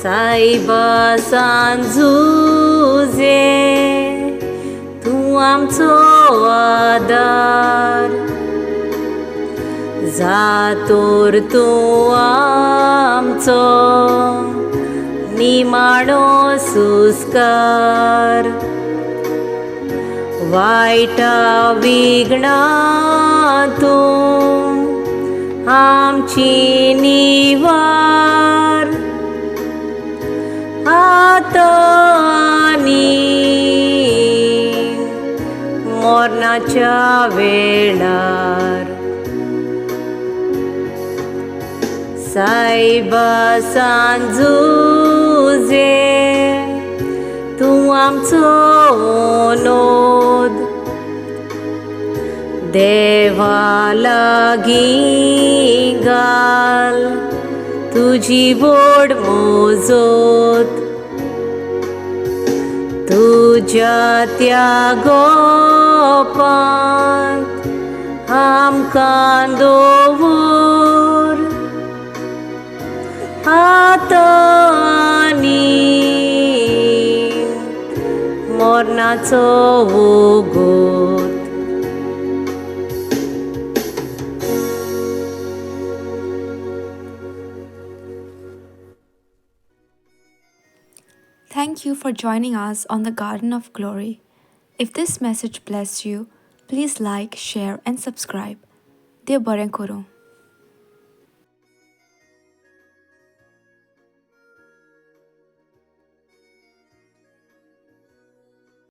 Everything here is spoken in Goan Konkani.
सायबा सांजुजे तूं आमचो आदार, जातोर तूं आमचो निमाणो सुस्कार। वायटा विघ्ना तूं आमची निवार, आतां आनी मरणाच्या वेळार। सायबा सांजुजे तूं आमचो नोद, देवा लागीं घाल तुजी व्हड मोजोत, तुज्या त्या गोपांत आमकां दवर, आतां आनी मरणाचो वोगोत। Thank you for joining us on the Garden of Glory. If this message blessed you, please like, share, and subscribe. देव बरें करूं.